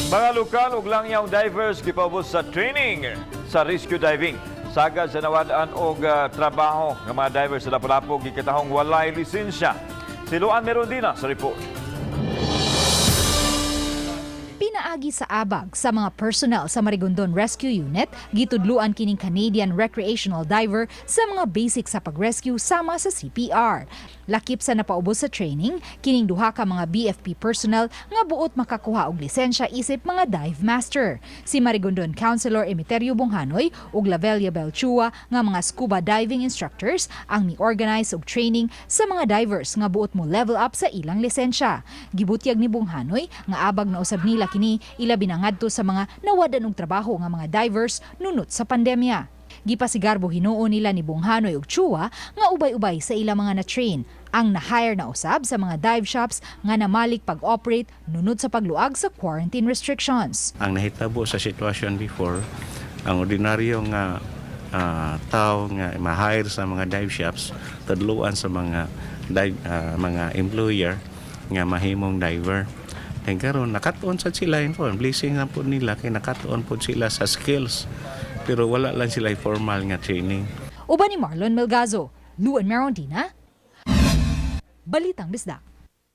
Mga lokal ug langyaw divers gipaubos sa training sa rescue diving. Sagad sa nawad-an og trabaho nga mga divers sa Lapu-Lapu gikatahong walay lisensya. Si Luan Merondina sa report. Pinaagi sa abag sa mga personnel sa Marigondon Rescue Unit, gitudluan kining Canadian recreational diver sa mga basic sa pag-rescue sama sa CPR. Lakip sa napaubos sa training, kining duha ka mga BFP personnel nga buot makakuha og lisensya isip mga dive master. Si Marigondon Councilor Emiterio Bonghanoy ug Lavelia Belchua nga mga scuba diving instructors ang mi-organize og training sa mga divers nga buot mo level up sa ilang lisensya. Gibutyag ni Bonghanoy nga abag na usab nila kini, ilabi na ngadto sa mga nawadan og trabaho nga mga divers nunot sa pandemya. Gipasigarbo hinuon nila ni Bonghanoy ug Chua nga ubay-ubay sa ilang mga na-train ang na-hire na usab sa mga dive shops nga namalik pag-operate nunod sa pagluag sa quarantine restrictions. Ang nahitabo sa sitwasyon before, ang ordinaryo nga tao nga ma-hire sa mga dive shops, tudluan sa mga dive, mga employer nga mahimong diver. Then karon nakatuon sa sila info, blessing na po nila kay nakatuon po sila sa skills. Pero wala lang sila formal nga training. Uban ni Marlon Melgazo, Luan Merondina, Balitang Bisdak.